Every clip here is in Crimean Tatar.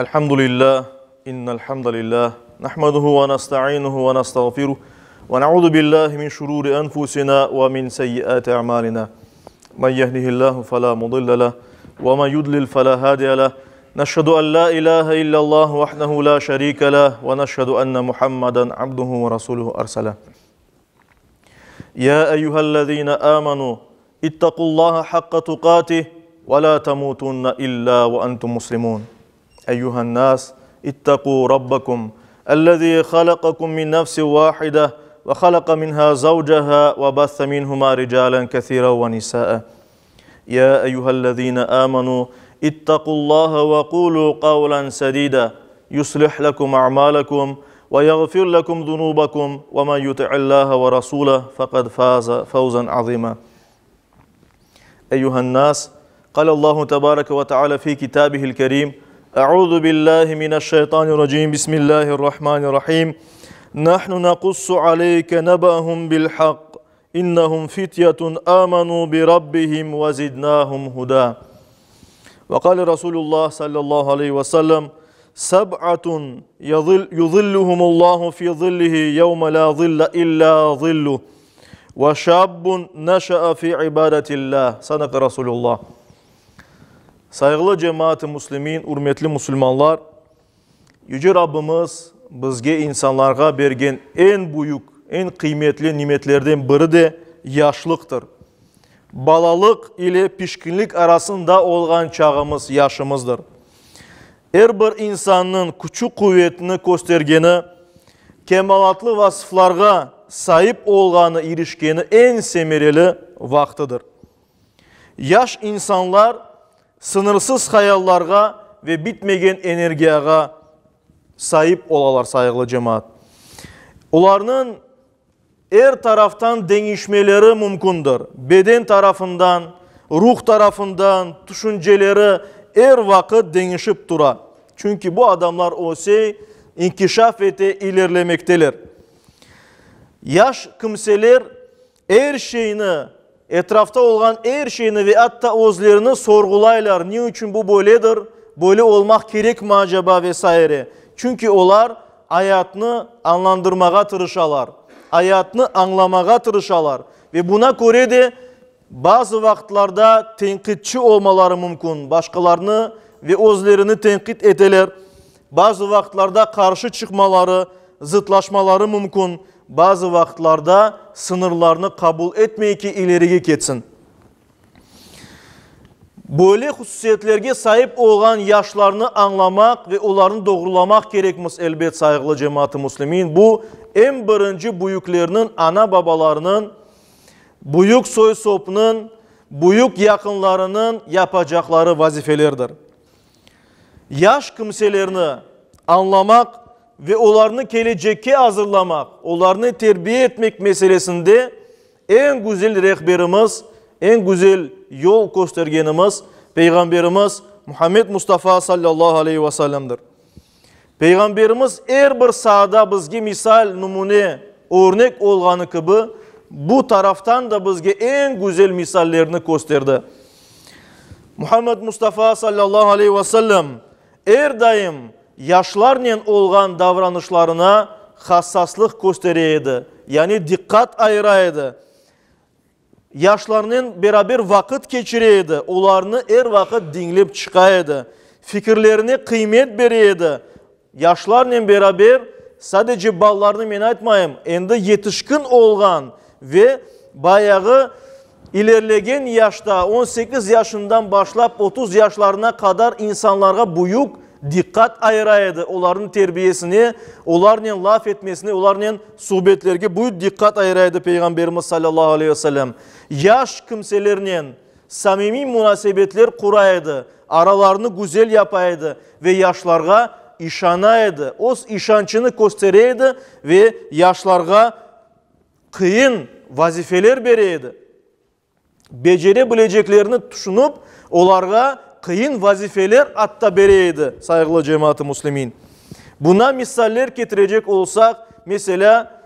الحمد لله إن الحمد لله نحمده ونستعينه ونستغفره ونعوذ بالله من شرور أنفسنا ومن سيئات أعمالنا من يهده الله فلا مضل له ومن يضلل فلا هادي له نشهد أن لا إله إلا الله وحده لا شريك له ونشهد أن محمدا عبده ورسوله أرسله يا أيها الذين آمنوا اتقوا الله حق تقاته ولا تموتن إلا وأنتم مسلمون أيها الناس اتقوا ربكم الذي خلقكم من نفس واحدة وخلق منها زوجها وبث منهما رجالا كثيرا ونساء يا أيها الذين آمنوا اتقوا الله وقولوا قولا سديدا يصلح لكم أعمالكم ويغفر لكم ذنوبكم ومن يطع الله ورسوله فقد فاز فوزا عظيما أيها الناس قال الله تبارك وتعالى في كتابه الكريم أعوذ بالله من الشيطان الرجيم بسم الله الرحمن الرحيم نحن نقص عليك نبأهم بالحق إنهم فتية آمنوا بربهم وزدناهم هدى وقال رسول الله صلى الله عليه وسلم سبعة يظل يظلهم الله في ظله يوم لا ظل إلا ظله وشاب نشأ في عبادة الله صدق رسول الله Sayğılı cemaat-ı muslimin, ürmetli musulmanlar, Yüce Rabbimiz bizge, insanlarğa bergen eñ büyük, eñ qıymetli nimetlerden biri de yaşlıqtır. Balalıq ile pişkinlik arasında olğan çağımız, yaşımızdır. Er bir insannıñ küçü-quvetini köstergeni, kemalatlı vasıflarğa saip olğanı, irişkeni eñ semereli vaqtıdır. Yaş insanlar sıñırsız hayallarğa ve bitmegen energiyağa saip olalar, sayğılı cemaat. Olarnıñ er taraftan deñişmeleri mümkündir, beden tarafından, ruh tarafından, tüşünceleri er vaqıt deñişip tura. Çünki bu adamlar öse, inkişaf ete, ilerlemekteler. Yaş kimseler Er şeyni, etrafta olğan er şeyni ve atta özlerini sorğulaylar, ne içün bu böyledir, böyle olmaq kerekmi acaba ve saire. Çünki olar ayatnı añlandırmağa tırışalar, ayatnı añlamağa tırışalar ve buna köre de bazı vaqıtlarda tenqitçi olmaları mümkün, başqalarnı ve özlerini tenqit eteler, bazı vaqıtlarda qarşı çıqmaları, zıtlaşmaları mümkün. Bazı vaqıtlarda sıñırlarnı qabul etmey ki, ilerige ketsin. Böyle hususiyetlerge saip olğan yaşlarnı añlamaq ve olarnı doğrulamaq kerekmiz, elbet, sayğılı cemaat-ı müslimin. Bu, eñ birinci büyüklerniñ, ana-babalarnıñ, büyük soy-sopnıñ, büyük yaqınlarınıñ yapacaqları vazifelerdir. Yaş kimselerni añlamaq ve olarnı kelecekke azırlamaq, olarnı terbiye etmek meselesinde eñ güzel rehberimiz, eñ güzel yol köstergenimiz Peyğamberimiz Muhammed Mustafa sallallahu aleyhi ve sellemdir. Peyğamberimiz er bir saada bizge misal, numune, örnek olğanı kibi, bu taraftan da bizge eñ güzel misallerni kösterdi. Muhammed Mustafa sallallahu aleyhi ve sellem er daim yaşlarnen olğan davranışlarına hassaslıq köstere edi, yani diqqat ayıra edi. Yaşlarnen beraber vaqıt keçire edi, olarnı er vaqıt diñlep çıqa edi, fikirlerine qıymet bere edi. Yaşlarnen beraber, sadece balalarnı men aytmayım, endi yetişkin olğan ve bayağı ilerlegen yaşta, 18 yaşından başlap 30 yaşlarına qadar insanlarğa büyük diqqat ayıra edi, olarnıñ terbiyesine, olarnen laf etmesine, olarnen suhbetlerge büyük diqqat ayıra edi Peyğamberimiz salâllahu aleyhi ve sellem. Yaş kimselernen samimiy munasebetler qura edi, aralarını güzel yapa edi ve yaşlarğa işana edi, öz işançını köstere edi ve yaşlarğa qıyın vazifeler bere edi. Becere bileceklerini tüşünip, olarğa qıyın vazifeler atta bere edi, sayğılı cemaat-ı müslimin. Buna misaller ketirecek olsaq, meselâ,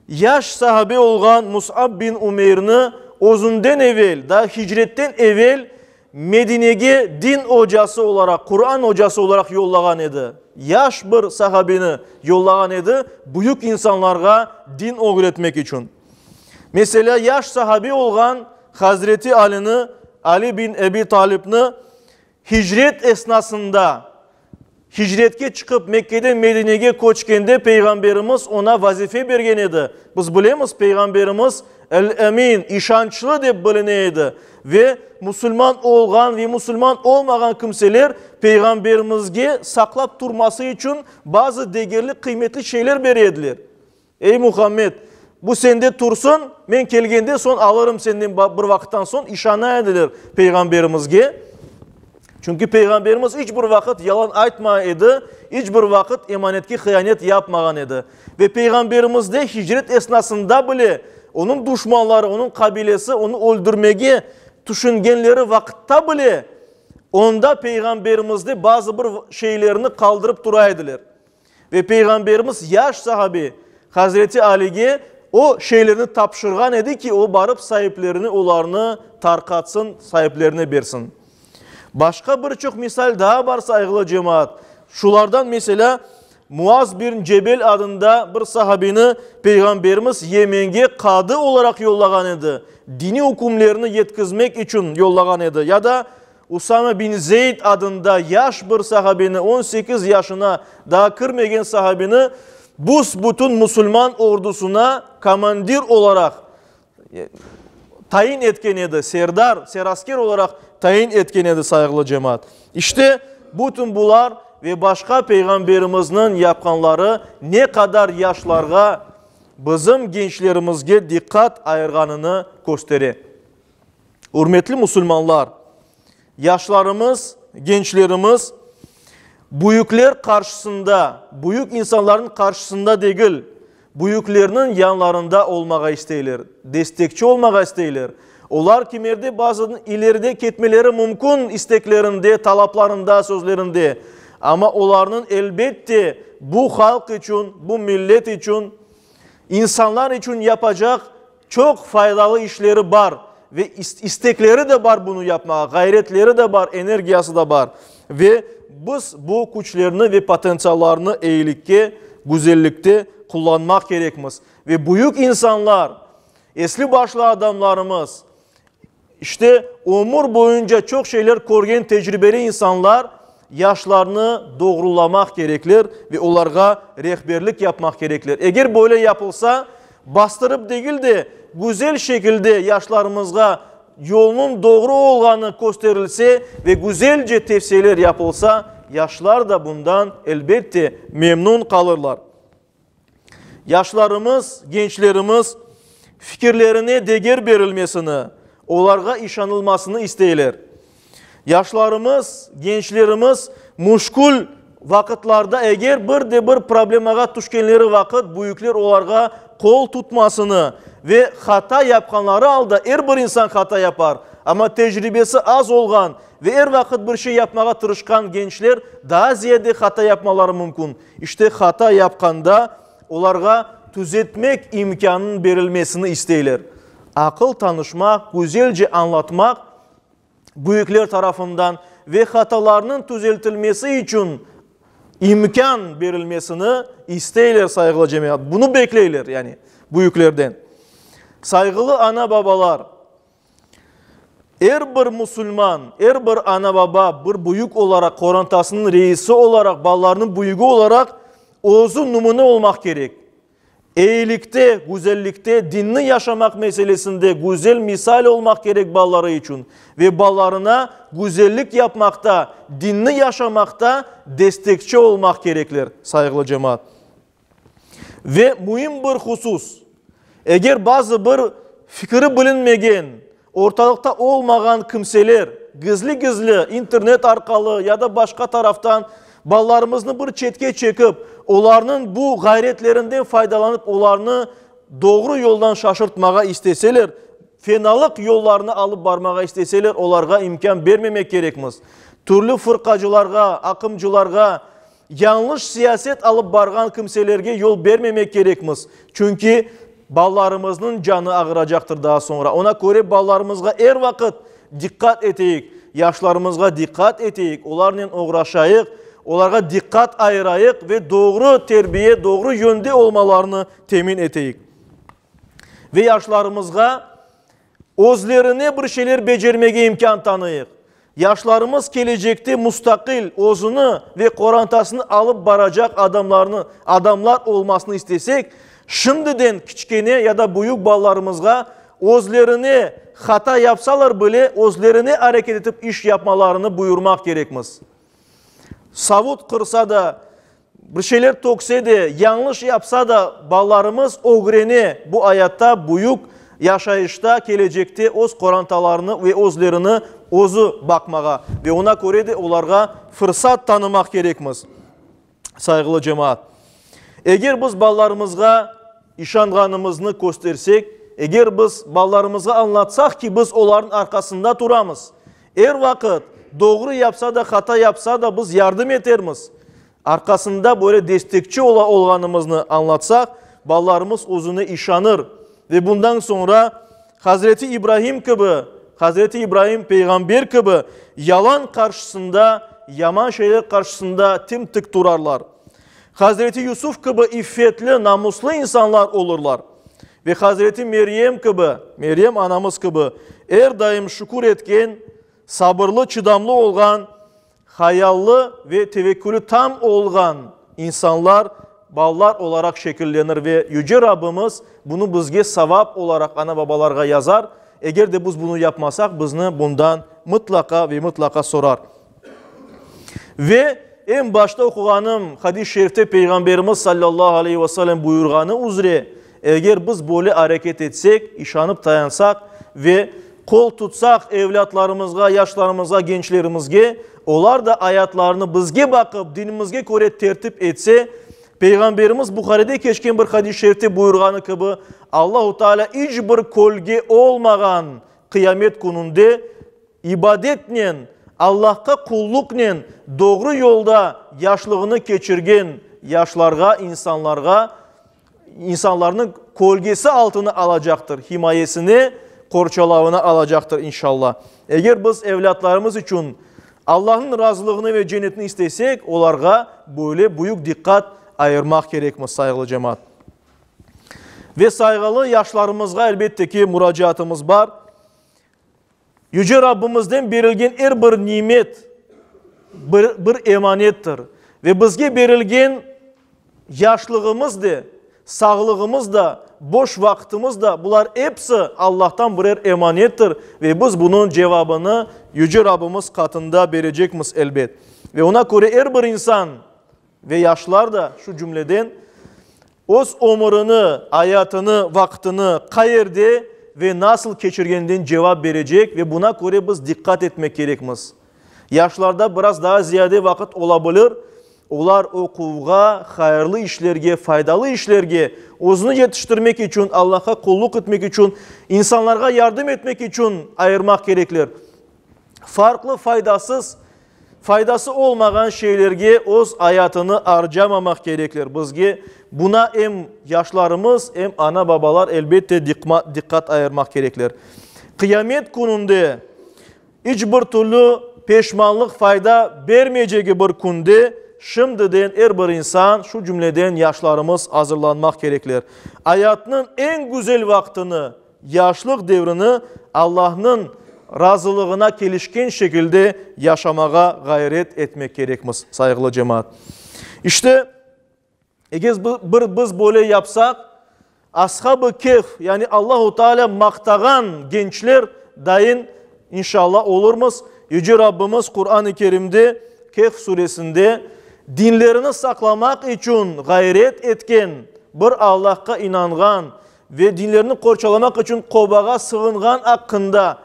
yaş sahabe olğan Mus'ab bin Umeyrni özünden evel, daa hicretten evel. Medinege din ocası olaraq, Quran ocası olaraq yollağan edi. Yaş bir sahabeni yollağan edi büyük insanlarğa din ögretmek içün. Meselâ, yaş sahabe olğan Hazreti Alini, Ali bin Ebi Talibni hicret esnasında, hicretke çıqıp Mekkeden Medinege köçkende Peyğamberimiz oña vazife bergen edi. Biz bilemiz, Peyğamberimiz El-Emin, işançlı dep biline edi ve musulman olğan ve musulman olmağan kimseler Peyğamberimizge saqlap turması içün bazı degerli, qıymetli şeyler bere ediler. Ey, Muhammed, bu sende tursın, men kelgende soñ alırım senden bir vaqıttan soñ, işana ediler Peyğamberimizge. Çünki Peyğamberimiz iç bir vaqıt yalan aytmay edi, iç bir vaqıt emanetke hıyanet yapmağan edi. Ve Peyğamberimizde hicret esnasında bile onıñ duşmanları, onıñ qabilesi onı öldürmege tüşüngenleri vaqıtta bile onda Peyğamberimizde bazı bir şeylerni qaldırıp tura ediler. Ve Peyğamberimiz yaş sahabe Hazreti Alige o şeylerni tapşırğan edi ki, o barıp saiplerine olarnı tarqatsın, saiplerine bersin. Başqa bir çoq misal daa bar, sayğılı cemaat. Şulardan, meselâ, Muaz bin Cebel adında bir sahabeni Peyğamberimiz Yemenge qadı olaraq yollağan edi, diniy ükümlerni yetkizmek içün yollağan edi, ya da Usame bin Zeyd adında yaş bir sahabeni, 18 yaşına daa kirmegen sahabeni büs-bütün musulman ordusına komandir olaraq tayin etken edi, serdar, serasker olaraq tayin etken edi, sayğılı cemaat. İşte, bütün bular ve başqa Peyğamberimizniñ yapqanları ne qadar yaşlarğa, bizim gençlerimizge diqqat ayırğanını köstere. Ürmetli musulmanlar, yaşlarımız, gençlerimiz büyükler qarşısında, büyük insanlarnıñ qarşısında degil, büyüklerniñ yanlarında olmağa isteyler, destekçi olmağa isteyler. Olar kimerde bazıdan ileride ketmeleri mümkün isteklerinde, talaplarında, sözlerinde, amma olarnıñ, elbette, bu halq içün, bu millet içün, insanlar içün yapacaq Çoq faydalı işleri bar ve istekleri de bar bunı yapmağa, ğayretleri de bar, energiyası da bar. Ve biz bu küçlerni ve potentsiallarnı eyilikke, güzellikte qullanmaq kerekmiz. Ve büyük insanlar, esli-başlı adamlarımız, işte, ömür boyunca çoq şeyler körgen tecribeli insanlar yaşlarnı doğrulamaq kerekler ve olarğa rehberlik yapmaq kerekler. Eger böyle yapılsa, bastırıp degil de, güzel şekilde yaşlarımızğa yolnıñ doğru olğanı kösterilse ve güzelce tevsiyeler yapılsa, yaşlar da bundan, elbette, memnun qalırlar. Yaşlarımız, gençlerimiz fikirlerine deger berilmesini, olarğa işanılmasını isteyler. Yaşlarımız, gençlerimiz müşkül vaqıtlarda eger bir de bir problemağa tüşkenleri vaqıt büyükler olarğa qol tutmasını ve hata yapqanları alda, er bir insan hata yapar, amma tecribesi az olğan ve er vaqıt bir şey yapmağa tırışqan gençler daa ziyade hata yapmaları mümkün. İşte hata yapqanda olarğa tüzetmek imkânınıñ berilmesini isteyler. Aqıl tanışmaq, güzelce añlatmaq büyükler tarafından ve hatalarnıñ tüzeltilmesi içün imkân berilmesini isteyler, sayğılı cemaat. Bunı bekleyler, yani, büyüklerden. Sayğılı ana-babalar! Er bir musulman, er bir ana-baba bir büyük olaraq, qorantasınıñ reisi olaraq, balalarınıñ büyügi olaraq özü numune olmaq kerek. Eyilikte, güzellikte, dinni yaşamaq meselesinde güzel misal olmaq kerek balaları içün ve balalarına güzellik yapmaqta, dinni yaşamaqta destekçi olmaq kerekler, sayğılı cemaat. Ve müim bir husus, eger bazı bir fikri bilinmegen, ortalıqta olmağan kimseler gizli-gizli internet arqalı ya da başqa taraftan balalarımıznı bir çetke çekip, olarnıñ bu ğayretlerinden faydalanıp olarnı doğru yoldan şaşırtmağa isteseler, fenalıq yollarına alıp barmağa isteseler, olarğa imkân bermemek kerekmiz. Türlü fırqacılarğa, aqımcılarğa, Yañlış siyaset alıp barğan kimselerge yol bermemek kerekmiz, çünki balalarımıznıñ canı ağıracaqtır daa soñra. Oña köre balalarımızğa er vaqıt diqqat eteyik. Yaşlarımızğa diqqat eteyik, olarnen oğraşayıq, olarğa diqqat ayırayıq ve doğru terbiye, doğru yönde olmalarını temin eteyik. Ve yaşlarımızğa özlerine bir şeyler becermege imkân tanıyıq. Yaşlarımız kelecekte mustaqil, özüni ve qorantasını alıp baracaq adamlarnı, adamlar olmasını istesek, şimdiden kiçkene ya da büyük balalarımızğa özlerine hata yapsalar bile, özlerine areket etip iş yapmalarını buyurmaq kerekmiz. Savut qırsa da, bir şeyler tökse de, yañlış yapsa da, balalarımız ögrene bu ayatta, büyük yaşayışta, kelecekte öz qorantalarını ve özlerini özü baqmağa. Ve oña köre de olarğa fırsat tanımaq kerekmiz, sayğılı cemaat. Eger biz balalarımızğa işanğanımıznı köstersek, eger biz balalarımızğa añlatsaq ki, biz olarnıñ arqasında turamız, er vaqıt, doğru yapsa da, hata yapsa da, biz yardım etermiz, Arqasında böyle destekçi ola olğanımıznı añlatsaq, balalarımız özüne işanır ve bundan soñra Hazreti İbrahim kibi, Hazreti İbrahim peyğamber kibi yalan qarşısında, yaman şeyler qarşısında tim-tik turarlar. Hazreti Yusuf kibi iffetli, namuslı insanlar olurlar. Ve Hazreti Meryem kibi, Meryem anamız kibi er daim şükür etken, sabırlı, çıdamlı olğan, Hayallı ve tevekkülü tam olğan insanlar balalar olaraq şekillenir ve Yüce Rabbimiz bunı bizge savap olaraq ana-babalarğa yazar, eger de biz bunı yapmasaq, bizni bundan mıtlaqa ve mıtlaqa sorar. Ve eñ başta oquğanım hadis-i şerifte Peyğamberimiz sallallahu aleyhi ve sellem buyurğanı üzre, eger biz böyle areket etsek, işanıp tayansaq ve Qol tutsaq evlâtlarımızğa, yaşlarımızğa, gençlerimizge, olar da ayatlarını bizge baqıp, dinimizge köre tertip etse, Peyğamberimiz Buharide keçken bir hadis-i şerifte buyurğanı kibi, Allahu Teala iç bir kölge olmağan qıyamet kününde ibadetnen, Allahqa qulluqnen doğru yolda yaşlığını keçirgen yaşlarğa, insanlarğa insanlarnıñ kölgesi altına alacaqtır, himayesine, qorçalavına alacaqtır, inşallah. Eger biz evlâtlarımız içün Allahnıñ razılığını ve cennetini istesek, olarğa böyle büyük diqqat ayırmaq kerekmiz, sayğılı cemaat. Ve sayğılı yaşlarımızğa, elbette ki, muracaatımız bar. Yüce Rabbimizden berilgen er bir nimet bir, bir emanettir. Ve bizge berilgen yaşlığımız de, sağlığımız da, boş vaqtımız da, bular episi Allahtan birer emanettir ve biz bunıñ cevabını Yüce Rabbimiz qatında berecekmiz elbet. Ve ona köre er bir insan Ve yaşlar da, şu cümleden, öz ömürini, ayatını, vaqtını qayerde ve nasıl keçirgeninden cevap berecek ve buna köre biz diqqat etmek kerekmiz. Yaşlarda biraz daa ziyade vaqıt ola bilir, olar oquvğa, hayırlı işlerge, faydalı işlerge, özüni yetiştirmek içün, Allahqa qulluq etmek içün, insanlarğa yardım etmek içün ayırmaq kerekler. Farqlı faydasız, faydası olmağan şeylerge öz ayatını arcamamaq kerekler. Bizge buna em yaşlarımız, em ana-babalar elbette diqqat ayırmaq kerekler. Qıyamet kününde iç bir türlü peşmanlıq fayda bermeycegi bir künde şimdiden er bir insan, şu cümleden yaşlarımız azırlanmaq kerekler. Ayatnıñ eñ güzel vaqtını, Yaşlıq devrini Allahnıñ razılığına kelişken şekilde yaşamağa ğayret etmek kerekmiz, sayğılı cemaat. İşte, eger bir biz böyle yapsaq, Ashab-ı Kehf, yani Allahu Teala maqtağan gençler dayın, inşallah, olurmız. Yüce Rabbimiz Quran-ı Kerimde, Kehf suresinde, dinlerini saqlamaq içün ğayret etken, bir Allahqa inanğan, Ve dinlerini qorçalamaq içün qobağa sığınğan aqqında,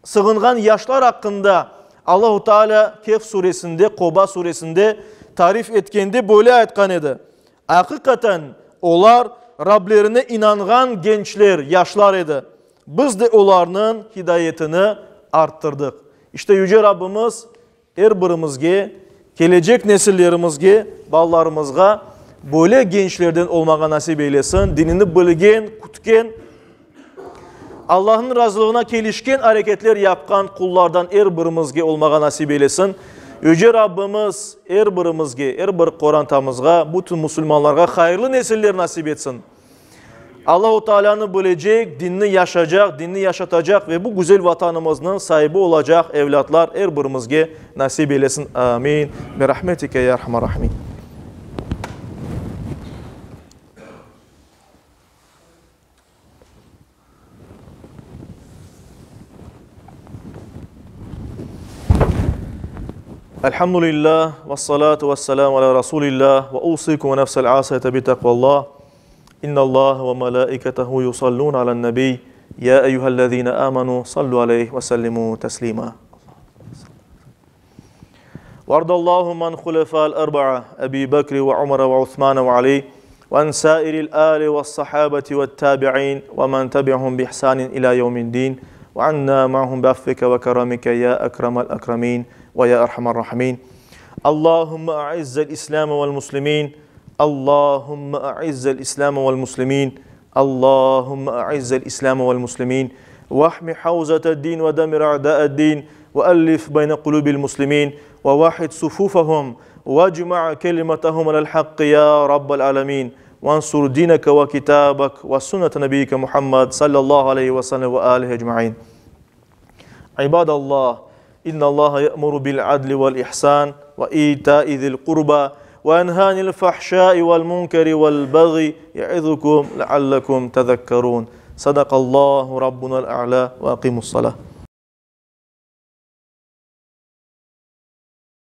sığınğan yaşlar aqqında Allahu Teala Kehf suresinde, Qoba suresinde tarif etkende böyle aytqan edi, Aqiqaten, olar Rablerine inanğan gençler, yaşlar edi. Biz de olarnıñ hidayetini arttırdıq. İşte Yüce Rabbimiz Er birimizge, kelecek nesillerimizge, balalarımızğa böyle gençlerden olmağa nasip eylesin, dinini bilgen, kütken, Allahnıñ razılığına kelişken areketler yapqan qullardan er birimizge olmağa nasip eylesin. Yüce Rabbimiz er birimizge, er bir qorantamızğa, bütün musulmanlarğa hayırlı nesiller nasip etsin. Allahu Taalânı bilecek, dinni yaşacaq, dinni yaşatacaq ve bu güzel Vatanımıznıñ saibi olacaq evlâtlar er birimizge nasip eylesin. Amin. Bi rahmetike ya erhamer rahimin. Elhamdülillah, ve salatu ve selamu ala Rasulillah, ve usikum ve nefsel asiyete bi takvallah. İnnallah ve melaiketehu yusallun alen nebi. Ya eyyühellezine amenu sallu aleyh ve sellimu teslima. وارض اللهم عن خلفاء الأربعة أبي بكر وعمر وعثمان وعلي وعن سائر الآل والصحابة والتابعين ومن تبعهم بإحسان إلى يوم الدين وعنا معهم بعفوك وكرمك يا أكرم الأكرمين ويا أرحم الراحمين اللهم أعز الإسلام والمسلمين اللهم أعز الإسلام والمسلمين اللهم أعز الإسلام والمسلمين واحم حوزة الدين ودمر أعداء الدين وألف بين قلوب المسلمين ووحد صفوفهم واجمع كلمتهم على الحق يا رب العالمين وانصر دينك وكتابك وسنة نبيك محمد صلى الله عليه وسلم وآله أجمعين عباد الله إن الله يأمر بالعدل والإحسان وإيتاء ذي القربى وينهى عن الفحشاء والمنكر والبغي يعظكم لعلكم تذكرون صدق الله ربنا الأعلى وأقيموا الصلاة.